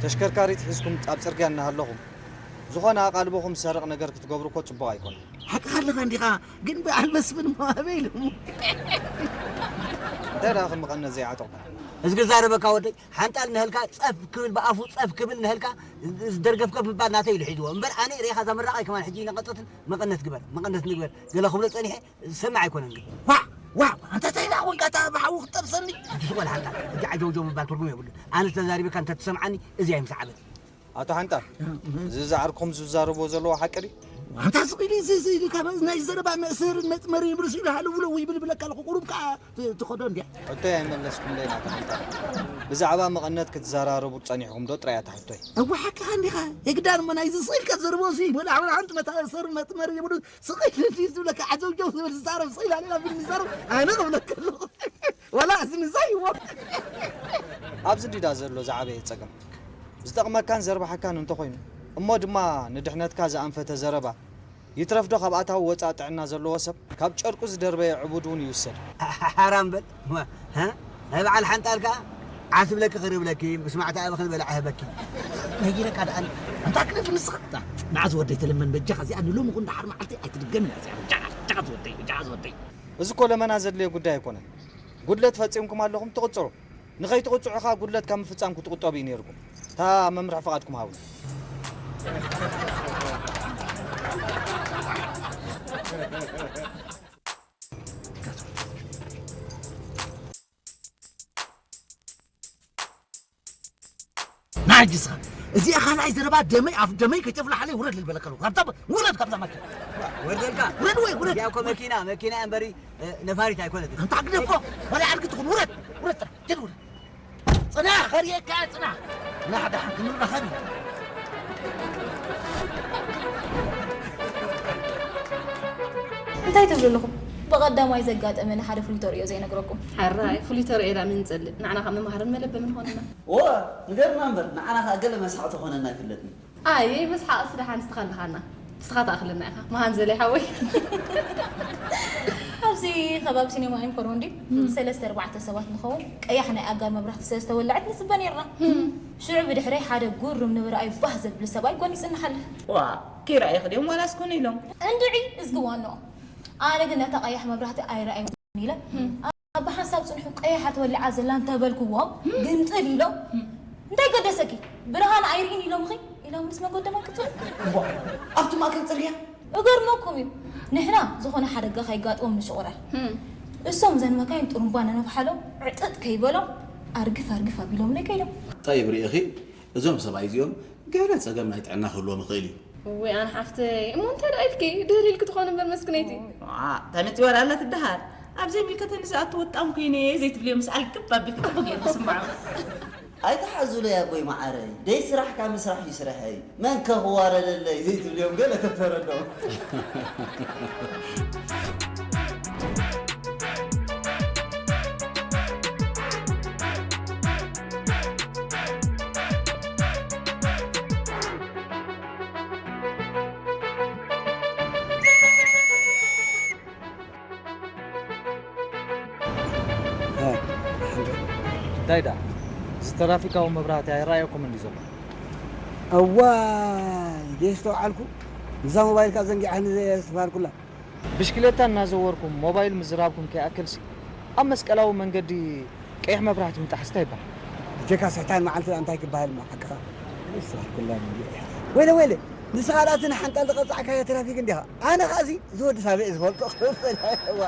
ተሽከርካሪት ሒዝኩም ኣብ ጽርግያ እናሃለኹም፣ ዝኾነ ኣቓልቦኹም ዝሰርቕ ነገር ክትገብሩ እኮ ጽቡቕ ኣይኮነን። ሓቅኻ ኣለኻ እንዲኻ፣ ግን በዓል መስፍን እሞ ኣበይ ኢሉ? እንታይ ደኣ ከም መቐነት ዘይዓጠቑ? እዚ ክዛረበካ ወደይ፣ ሓንጣል ንህልካ ጸፍ ክብል፣ ብኣፉ ጸፍ ክብል ንህልካ፣ ዝደርገፍከ ምባል ናተይ ኢሉ ሒዝዎ። እምበር ኣነ ርኢኻ እዛ ምራቐይ ከማን ሕጂ ይነቐጸትን፣ መቐነት ግበር፣ መቐነት ንግበር፣ ገለ ክብሎ ጸኒሐ፣ ዝሰምዕ ኣይኮነን ግን። ዋዕ! ዋዕ! ኣንታ እንታይ ደኣ ኮንካ እታ ብሓዊ ክትጠብሰኒ? ሕጂ ስቕ በል ሓንጣል። ሕጂ ዓጀውጀው ምባል ትርጉም የብሉን። ኣነ ተዛሪበካ እንተ ትሰምዓኒ፣ እዚኣ እየ ምሰዓበኒ። ኣቶ ሓንጣል፣ እዚ ዝዓርኩም ዝዛረብዎ ዘለዎ ሓቂ ድዩ? ኣንታ ስቕ ኢሉ እዚ፣ እዚ ኢሉ ካብ ናይ ዘረባ መእሰርን መጥመርን ይብርስ ኢሉ ሃለውለው ይብል ብለካ ኣለኹ። ቁሩብ ከኣ ት-፣ ትኸዶ እንድያ። ሕቶይ ኣይመለስኩምለይን ኣቶ ሓንጣል። ብዛዕባ መቐነት ክትዘራረቡ ጸኒሕኩም ዶ ጥራይ እያ እታ ሕቶይ። እወ ሓቅኻ እንዲኻ። የግዳን እሞ ናይዚ ስቕ ኢልካ ትዘርቦ እዚ ወላ ሓንቲ መታእሰር መጥመር የብሉን። ስቕ ኢሉ እንድዩ ዝብለካ፣ ዓጀውጀው ዝብል ዝዛረብ፣ ስቕ ኢላ ሌላ ፊልም ይዛረብ፣ ኣነ ክብለካ ኣለኹ። ዋላ እዚ ንዛ ይዎ። ኣብዚ እንድዩ ደኣ ዘሎ ዝዓበየ ጸገም። ዝጠቕመካን ዘርብሓካን እንተኾይኑ፣ እሞ ድማ ንድሕነትካ ዝኣንፈተ ዘረባ፣ ይትረፍ ዶ ካብ ኣታዊ ወጻኢ ጥዕና ዘለዎ ሰብ፣ ካብ ጨርቁ ዝደርበየ ዕቡድ እውን ይውሰድ። ሓራም በል። ወ-፣ ሃ? ናይ በዓል ሓንጣል ከኣ ዓስ ብለኪ ክርብለኪ፣ ምስ ማዕተ ኣበኺ ዝበልዐ ህበኪ። ነጊረካ ደኣ ኣንታ ክነፍ ንስኻ። ንዓ ዝወደይ ተለመን በጃኻ እዚኣ ንሎሚ ኹን ደሓር መዓልቲ ኣይትድገምን እያ እዚኣ። በጃኻ፣ በጃኻ ዝወደይ፣ በጃኻ ዝወደይ። እዚ እኮ ለመና ዘድልዮ ጉዳይ ኣይኮነን። ጉድለት ፈጺምኩም ኣለኹም ትቕጽዑ። ንኸይትቕጽዑ ኸኣ ጉድለት ካብ ምፍጻም ክትቑጠቡ እዩ ነይርኩም። እታ መምርሒ ፍቓድኩም ሃቡኒ። ና ሕጂ እስኻ፣ እዚኣ ካልኣይ ዘረባ ደመይ ኣፍ ደመይ ከይተፍልሓለይ ውረድ ልበለካ ኣለኹ። ካብዛ፣ ውረድ ካብዛ ማኪና። ወርደልካ። ውረድ ወይ ውረድ። እዚኣ እኮ መኪና፣ መኪና እያ እምበሪ፣ እ፣ ነፋሪት ኣይኮነትን። ኣንታ ግደፎ፣ ዋላ ኣድጊ ትኹን፣ ውረድ፣ ውረድ ጥራሕ፣ ጀድ ውረድ። ጽናሕ፣ ከርእየካ እያ ጽናሕ። ና ደሓን ክንራኸብ ኢና። እንታይ ትብሉ ኣለኹም? ብቐዳማይ ዘጋጠመኒ ሓደ ፍሉይ ተርእዮ ዘይነግረኩም። ሕራይ፣ ፍሉይ ተርእዮ ኢላ ምን ንጸልእ? ንዓና ኸኣ መምሃርን መለበምን ኾነና። እወ፣ ንገርና እምበር፣ ንዓና ኸኣ ገለ መስሓቕ ተኾነና ኣይፍለጥን። ኣየ፣ መስሓቕስ ደሓን ንስኻ ኣለኻና። ንስኻ ትኣኽለና ኢኻ። መሃን ዘለ ሓወይ። ኣብዚ ከባቢ ሲኔማ ኤምፖርዮ እንድዩ፣ ሰለስተ ኣርባዕተ ሰባት ንኸውን ቀያሕ ናይ ኣጋር መብራህቲ ስለ ዝተወልዐት ንጽበ ነይርና። ሽዑ ብድሕረይ ሓደ ጉርም ንምርኣዩ ባህ ዘብል ሰብኣይ ጎኒ ይጽንሕ ኣለ። ዋ፣ ከይረኣዩኺ ድዮም ዋላስ ኮነ ኢሎም? እንድዒ፣ እዝጊ ዋንኦም። ኣነ ግን ነታ ቀያሕ መብራህቲ ኣይረኣይዋን ኢለ፣ ኣብ ብሓንሳብ ጽንሑ ቀያሕ ተወሊዓ ዘላ እንተበልክዎም፣ ግምጥል ኢሎም፣ "እንታይ ገደሰኪ? ብርሃን ኣይርኢን ኢሎምኺ?" ኢሎም ምስ መጎደማ ይቅጽሉ። እሞ ኣብቲ ማእከል ጽርግያ? እገርመኩም እዩ። ንሕና ዝኾነ ሓደጋ ከይጋጥሞም ንሽቑረር። እሶም እዘን መካይን ጥሩምባ ነነፍሓሎም፣ ዕጥጥ ከይበሎም፣ ኣርግፍ ኣርግፍ ኣቢሎምለይ ከይዶም። ጠይብ ርኢኺ፣ እዞም ሰብኣይ እዚኦም ገለ ጸገም ናይ ጥዕና ክህልዎም ይኽእል እዩ። እወይ ኣነ ሓፍተይ፣ እሞ እንታይ ደኣ ኢልኪ? ድህል ኢልኪ ትኾኒ እምበር መስክነይቲ። ዋ፣ እታ ነፂ ዋላ ኣላ ትደሃል። ኣብ ዘይምልከተኒ ዝኣቱ ወጣም ኮይነ እየ ዘይትብልዮ ምስ ኣልግብ ኣቢልኪ ጽቡቕ ገይሩ ክስምዖ። ኣይትሓዙለይ ኣቦይ መዓረይ፣ ደይ ስራሕካ ምስራሕ እዩ ስርሐይ። መን ከ ክዋረደለይ ዘይትብልዮም ገለ ተተረድኦም። እንታይ ደኣ፣ እዚ ትራፊካዊ መብራህቲ ኣይረኣየኩምን እንዲ ዘሎ? እዋይ ደስተውዓልኩ። እዛ ሞባይልካ ዘንጊዓኒ ዘየስተባልኩላ። ብሽክሌታ እናዘወርኩም ሞባይል ምዝራብኩም ከይኣክልሲ፣ ኣብ መስቀላዊ መንገዲ ቀይሕ መብራህቲ ምጣሓስ እንታይ ይበሃል? ብጀካ ስሕታን መዓልቲ እንታይ ክበሃል እሞ ሓቅኻ? ይስተባልኩላ። ወይለ ወይለ፣ ንስኻ ደኣ እቲ ንሓንጣል ዝቐጻዕካዮ ትራፊክ እንዲኻ። ኣነ ኸኣዚ ዝወዲ ሳበ እየ ዝፈልጦ። እወ፣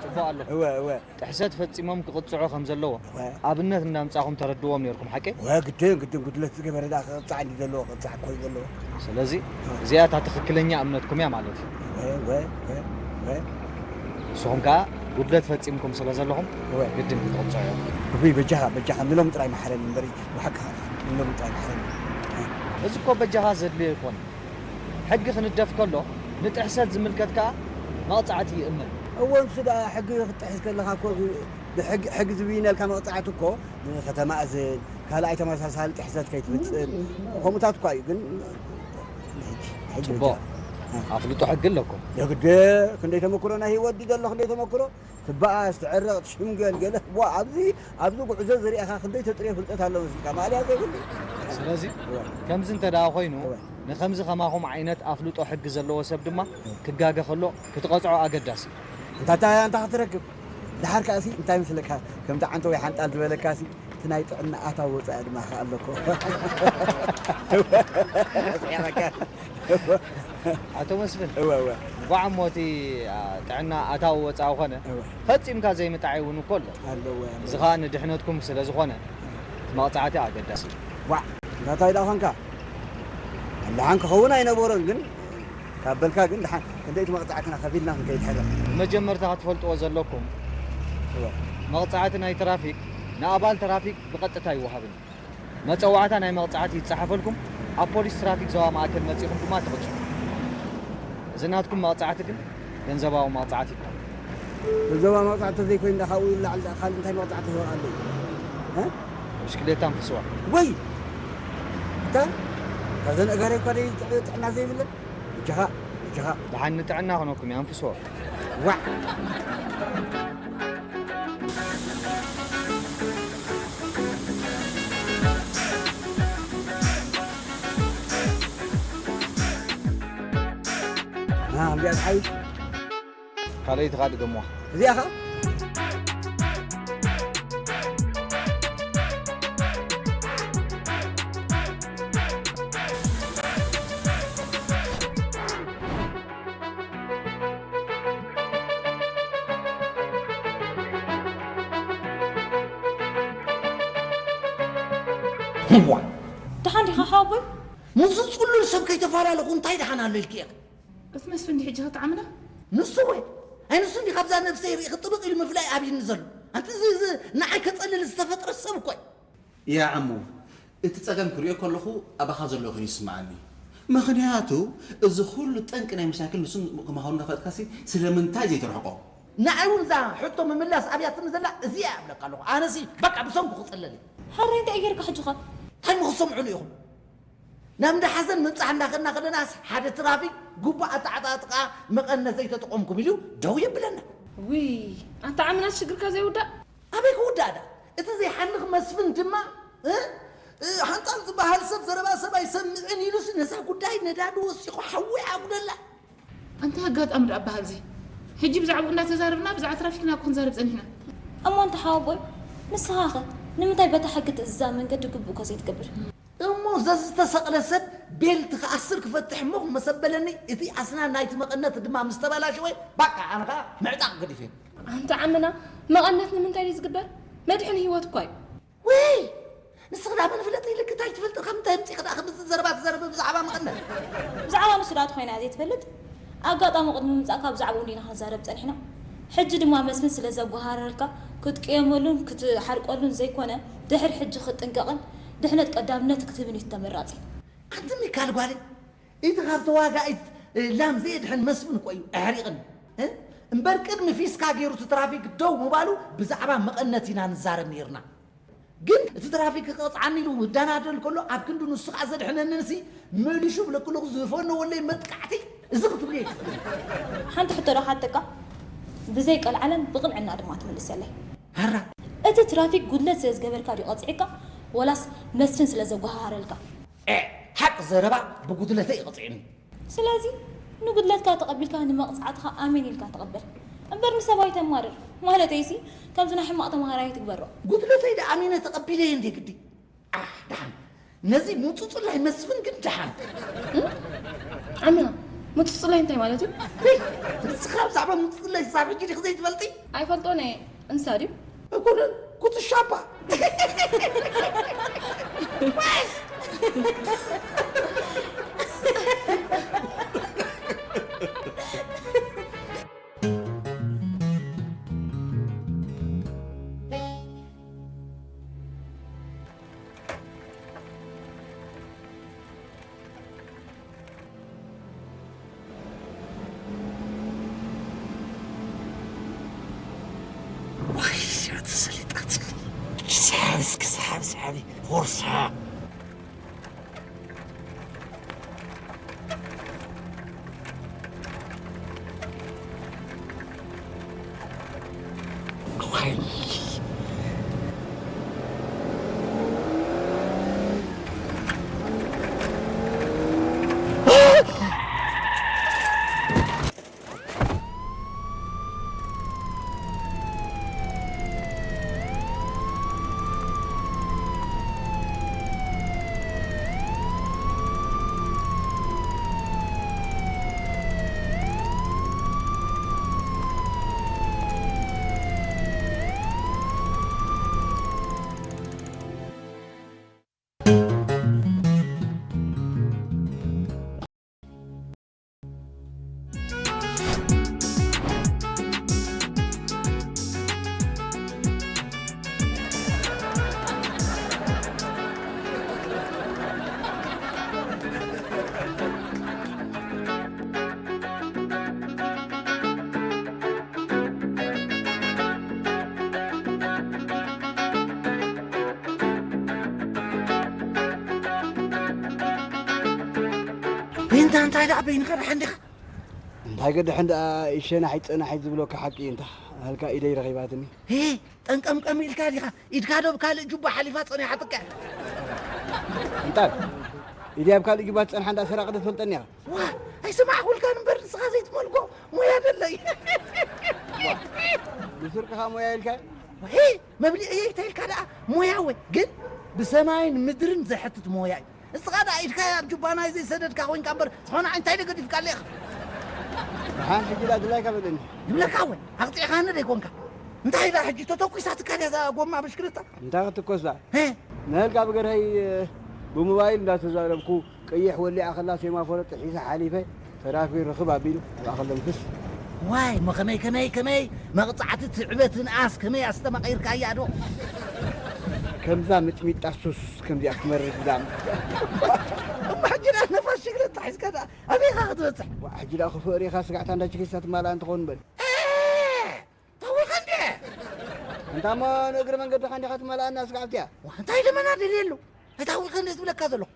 ጽቡቕ ኣሎ። እወ እወ። ጥሕሰት ፈጺሞም ክቕጽዑ ከም ዘለዎ እወ። ኣብነት እንዳምጻኹም ተረድዎም ነርኩም፣ ሓቂ? እወ፣ ግድን ግድን፣ ጉድለት ዝገበረ ደኣ ክቕጻዕ እንዲ ዘለዎ ክቕጻዕ እኮ እዩ ዘለዎ። ስለዚ እዚኣ እታ ትኽክለኛ እምነትኩም እያ ማለት እዩ። እወ እወ እወ እወ። ንስኹም ከኣ ጉድለት ፈጺምኩም ስለ ዘለኹም እወ። ግድን ክትቕጽዑ እዮም። እወይ፣ በጃኻ በጃኻ፣ ንሎም ጥራይ መሓረኒ እምበሪ፣ ብሓቅኻ ንሎም ጥራይ መሓረኒ። እዚ እኮ በጃኻ ዘድልዮ ኣይኮነን። ሕጊ ክንደፍ ከሎ ንጥሕሰት ዝምልከት ከኣ መቕጻዕቲ ይእመን። እወ፣ ንሱ ደኣ ሕጊ ክትጥሕስ ከለኻ እኮ፣ ብሕጊ፣ ሕጊ ዝብይነልካ መቕጻዕቲ እኮ ንኸተማእዝን፣ ካልኣይ ተመሳሳሊ ጥሕሰት ከይትፍጽም፣ ከምኡታት እኳ እዩ፣ ግን ሕጂ፣ ሕጂ ጽቡቕ። በጃ። ኣፍልጦ ሕጊ ኣለኩም። የግደ፣ ክንደይ ተመክሮ ናይ ህይወት ድዩ ዘሎ፣ ክንደይ ተመክሮ፣ ትበኣስ፣ ትዕረቕ፣ ትሽምገል፣ ገለ፣ ዋ፣ ኣብዚ፣ ኣብዚ ጉዕዞ ዝርኣኻ ክንደይ ተጥርዮ ፍልጠት ኣሎ መስልካ፣ ማእለያ ዘይብሉ። ስለዚ እወ። ከምዚ እንተ ደኣ ኮይኑ፣ እወ። ንኸምዚ ኸማኹም ዓይነት ኣፍልጦ ሕጊ ዘለዎ ሰብ ድማ ክጋገ ኸሎ ክትቐጽዖ ኣገዳሲ። እንታታ እንታ ክትረክብ። ደሓር ከኣሲ እንታይ ምስለካ፣ ከምቲ ዓንተ ወይ ሓንጣል ዝበለካሲ፣ እቲ ናይ ጥዕና ኣታዊ ወጻኢ ድማ ከኣ ኣለኮ። ኣቶ መስፍን፣ እወ፣ እወ። እንቋዕ እሞ እቲ፣ ኣ፣ ጥዕና ኣታዊ ወጻኢ ኾነ፣ እወ። ፈጺምካ ዘይምጣዓይ እውን እኮ ኣሎ። ኣለዎ፣ ኣለዎ። እዚ ኸኣ ንድሕነትኩም ስለ ዝኾነ፣ እቲ መቕጻዕቲ ኣገዳሲ እዩ። ዋዕ፣ እንታይ ደኣ ኾንካ? ደሓን ክኸውን ኣይነበሮን፣ ግን ካብ በልካ ግን ደሓን፣ ክንደይ እቲ መቕጻዕትና ከፊልና ክንከይድ ሕደር። ብመጀመርታ ክትፈልጥዎ ዘለኩም፣ እወ። መቕጻዕቲ ናይ ትራፊክ ንኣባል ትራፊክ ብቐጥታ ኣይወሃብን እዩ። መጸዋዕታ ናይ መቕጻዕቲ ይጸሓፈልኩም፣ ኣብ ፖሊስ ትራፊክ ዞባ ማእከል መጺኹም ድማ ትቕጽዑ። እዚ ናትኩም መቕጻዕቲ ግን ገንዘባዊ መቕጻዕቲ ይበሃል። ገንዘባዊ መቕጻዕቲ ተዘይኮይኑ ደኣ ካብኡ ንላዕሊ ደኣ ካልእ እንታይ መቕጻዕቲ ክህበካ ኣለዎ? እ? ብሽክሌታ ኣንፍስዋ። ወይ! እታ እታ ዘነእጋሪ እኳ ደይ ጥዕ-፣ ጥዕና ዘይብለን? እጅኻ፣ እጅኻ። ደሓን ንጥዕና ኾነኩም እዩ፣ ኣንፍስዎ። ዋዕ! ና፣ እዚኣ ትሓይሽ። ካልኣይቲ ኸኣ ድገምዋ። እዚኣ ኸኣ ደሓን ዲኻ ሓወቦይ? ምስዚ ጽሉል ሰብ ከይተፈላለኹ እንታይ ደሓን ኣሎ ኢልኪ ኢኺ? እቲ መስፍን ድዩ ሕጂ ክጥዓምና? ንሱ ወይ? ኣይ ንሱ እንዲ ካብዛ ነብሰይ ርኢ ክጥብቕ ኢሉ ምፍላይ ኣብይኒ ዘሎ። ኣንቲ እዚ፣ እዚ ንዓይ ከጸልል ዝተፈጥረ ሰብ እኮ እዩ። ያ ዓሙ፣ እቲ ጸገም ክሪኦ ከለኹ ኣባኻ ዘሎ ኮይኑ ይስምዓኒ። ምኽንያቱ እዚ ኩሉ ጠንቂ ናይ መሻክል ንሱ ከማኻኑ እናፈለጥካሲ ስለምንታይ ዘይትርሕቆ? ንዓይ እውን እዛ ሕቶ ምምላስ ኣብያትኒ ዘላ እዚኣ እያ እብለካ ኣለኹ። ኣነሲ በቃ ብሰንኩ ክጸለል እየ። ሕራይ እንታይ ጌርካ ሕጂ ኸ? እንታይ ምኽሰምዑኒ ኢኹም? ናብ እንዳ ሓዘን ምብጻሕ እንዳኸድና ከለናስ ሓደ ትራፊክ ግቡእ ኣተዓጣጥቓ መቐነት ዘይተጠቐምኩም ኢሉ ደው የብለና። ውይ ኣንታ ዓምናስ ሽግርካ ዘይውዳእ። ኣበይ ክውዳእ ደኣ? እቲ ዘይሓልኽ መስፍን ድማ እ? እ፣ ሓንጣል ዝበሃል ሰብ ዘረባ ሰብ ኣይሰምዕን ኢሉስ ነዛ ጉዳይ ነዳዲ ወሲኹ ሓዊ ኣጉደላ። ኣንታ ኣጋጣሚ ደኣ በሃልዚ። ሕጂ ብዛዕባኡ እንዳተዛረብና ብዛዕባ ትራፊክ ኢና እኮ ክንዛረብ ጸኒሕና። እሞ ኣንታ ሓወቦይ ንስኻኸ ንምንታይ በታ ሕጊ ትእዝዛ መንገዲ ግቡእካ ዘይትገብር? እሞ ዘዝተሰቕለ ሰብ ቤልት ክኣስር ክፈትሕ እሞ ክመሰበለኒ፣ እቲ ኣስናን ናይቲ መቐነት ድማ ምስ ተበላሸወ፣ ባቃ፣ ኣነ ኸኣ ምዕጣቕ ገዲፈ። ኣንታ ዓምና፣ መቐነት ንምንታይ ድዩ ዝግበር? መድሕን ህይወት እኳ እዩ። ውይ! ንስኺ ደኣ መን ፍለጥ ኢልኪ እንታይ ትፈልጢ? ካብ ምንታይ ኣምጺእኺ ደኣ ከምዚ ዘረባ ትዛረቢ ብዛዕባ መቐነት? ብዛዕባ ንሱ ደኣ ተኾይና እያ ዘይትፈልጥ? ኣጋጣሚ ቅድሚ ምምጻእካ ብዛዕባኡ እንዲና ክንዛረብ ጸኒሕና። ሕጂ ድማ መስፍን ስለ ዘጓሃረረልካ ክትቅየመሉን ክትሓርቀሉን ዘይኮነ፣ ድሕሪ ሕጂ ክትጥንቀቕን ድሕነት ቀዳምነት ክትህብን እዩ ተመራጺ። ኣንቲ ሚካል ጓለይ፣ እቲ ካብ ተዋጋኢት ላም ዘየድሕን መስፍን እኮ እዩ ኣሕሪቕኒ። እ? እምበር ቅድሚ ፊስካ ገይሩ እቲ ትራፊክ ደው ምባሉ ብዛዕባ መቐነት ኢና ንዛረብ ነይርና። ግን እቲ ትራፊክ ክቐጽዓኒ ኢሉ ክዳናደል ከሎ ኣብ ክንዲ ንሱ ከኣ ዘድሕነንንሲ መሊሹ ብለክለኹ ዝፈነወለይ መጥቃዕቲ እዚ ክትብልዮ ኣይትኽእልን። ሓንቲ ሕቶ ዶ ክሓተካ? ብዘይ ቀልዓለም ብቕንዕና ድማ ትምልሰለይ። ሃራ። እቲ ትራፊክ ጉድለት ስለ ዝገበርካ ድዩ ቀጺዕካ፣ ወላስ መስፍን ስለ ዘጓሃሃረልካ? ኤ፣ ሓቂ ዘረባ ብጉድለተይ እዩ ቀጺዑኒ። ስለዚ ንጉድለትካ ተቐቢልካ ንመቕጻዕትኻ ኣሜን ኢልካ ተቐበል። እምበር ንሰብ ኣይተማርር። ማለተይሲ ከምዚ ናይ ሕማቕ ተምሃራይ ኣይትግበሮ። ጉድለተይ ደኣ ኣሚነ ተቐቢለየ እንዴ ግዲ? ኣሕ፣ ደሓን። ነዚ ሙጹጹላይ መስፍን ግን ደሓን። ዓሚና፣ ምጽጽላይ እንታይ ማለት እዩ? ንስኻ ብዛዕባ ሙጹጹላይ ክሳብ ሕጂ ዲኺ ዘይትፈልጢ? ኣይፈልጦን እየ። እንሳ ድዩ? ኣይኮነን፣ ኩትሻባ። ዋይ እዚኣ ተሰሊጣትኒ። ሰሓቢ እስኪ ሰሓቢ ሰሓቢ ፎርሳ። በይንታ እንታይ ደኣ በይንኻ ደሓን ዲኻ? እንታይ ገድሕን ደኣ ይሸናሒ ጽናሒ ዝብሎካ ሓቂ እዩ እንታ ሃልካ ኢደይ ረኺባትኒ። ሄ ጠንቀምቀም ኢልካ ዲኻ? ኢድካ ዶ ብካልእ ጁባ ሓሊፋ ጸኒሓትካ? እንጣል ኢደይ ኣብ ካልእ ጁባ ትጸንሓ እንዳ ሰራቒ ዶ ትፈልጠኒ ኢኻ? ዋ ኣይሰማዕኩልካን እምበር ንስኻ ዘይትመልኮ ሞያ ደለይ። ብስርቅኻ ሞያ ኢልካ ሄ መብሊዐየይ እንታይ ኢልካ ደኣ ሞያ ወይ ግን ብሰማይን ምድርን ዘሕትት ሞያ እዩ። እስኻ ደኣ ኢድካ ኣብ ጁባናይ ዘይሰደድካ ኮይንካ እምበር ዝኾነ እንታይ ደገዲፍካ ኣለኻ። ደሓን ሕጂ ደኣ ድላይካ በለኒ። ይብለካ ወይ ኣቕጢዕኻኒ ደይኮንካ እንታይ ኢላ ሕጂ ተተኩሳትካ ድያ እዛ ጎማ ብሽክለታ። እንታይ ክትኮስ ደኣ። ሄ ነህልካ ብገርሀይ ብሞባይል እንዳተዛረብኩ ቀይሕ ወሊዓ ከላ ሴማፎረ ጥሒሰ ሓሊፈ ተራፊ ርኽብ ኣቢሉ ኣብኣ ከሎ ምፍስ። ዋይ እሞ ከመይ ከመይ ከመይ መቕጻዕቲ ትዕበት ንኣስ ከመይ ኣስተማቒርካያ ዶ? ከምዛ ምጥሚጣ ሱስ ከምዚኣ ክትመርር ዝዳም። እሞ ሕጂ ደኣ ነፋስ ሽግለታ ሒዝካ ደኣ ኣበይኻ ክትበጽሕ? ዋ ሕጂ ደኣ ክፍእ ሪኻ ስጋዕታ እንዳ ችኪሳ ትማልኣ እንትኸውን በል። ታዊኸ እንዴ? እንታ እሞ ንእግሪ መንገድኻ እንዲኻ ትመልኣና ስጋዕትያ። ዋ እንታይ ደመና ደልየሉ? ኣይታዊኸ እንዴ ዝብለካ ዘለኹ?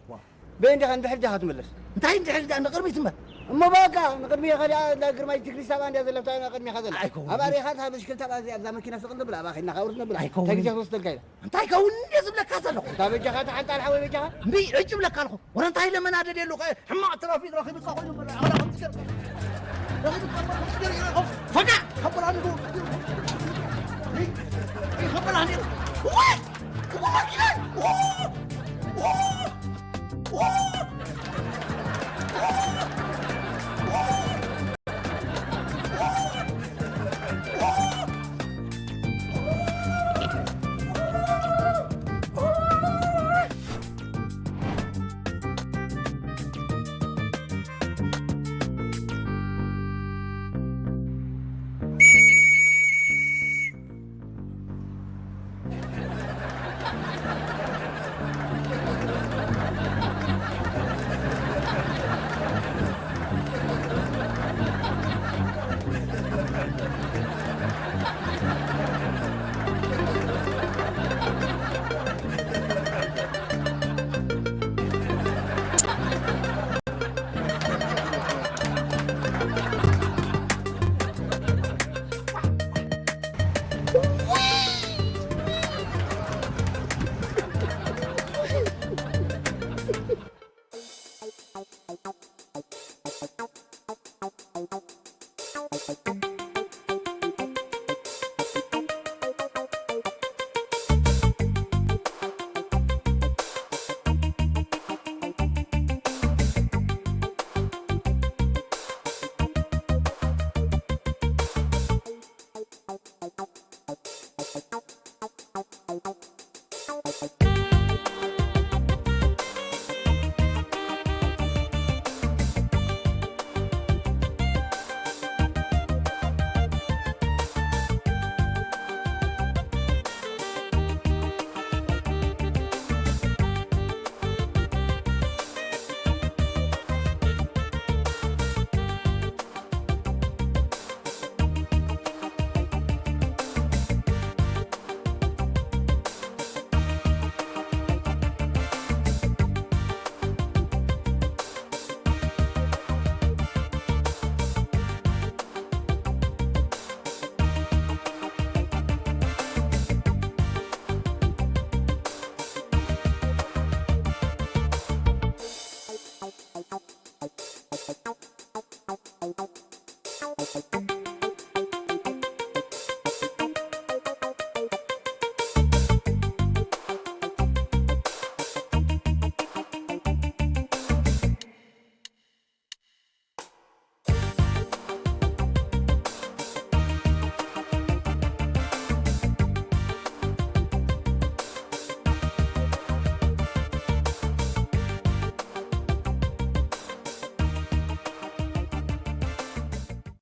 በይ እንዲኻ እንድሕር ዲኻ ትምለስ? እንታይ እንድሕር ዲኣ ንቕድሚት እምበር። እሞ በቃ ንቕድሚ ከዲኣ እንዳ ግርማይ ትግሪ ሳባ እንዲያ ዘለፍታ ቅድሚኻ ዘላ። ኣይከውን። ኣብኣ ሪኻ እታ ብሽክልታ ኣብኣ ኣብዛ መኪና ስቕ ነብላ ኣብኣ ኸድና ካውርድ ነብላ። ኣይከውን። እንታይ ግዜ ክወስደልካ ኢላ? እንታይ ከውን እንዴ ዝብለካ ዘለኹ? እንታ በጃኻ እታ ሓንጣል ሓወይ በጃኻ? እምቢ ዕጭ እብለካ ኣለኹ። ወረ እንታይ ለመና ደልየሉ ከ ሕማቕ ትራፊክ ረኺብካ ኮይኑ እምበር ኣላ ከምቲ ገርካ። ረኺብካ እምበር ከምቲ ገርካ።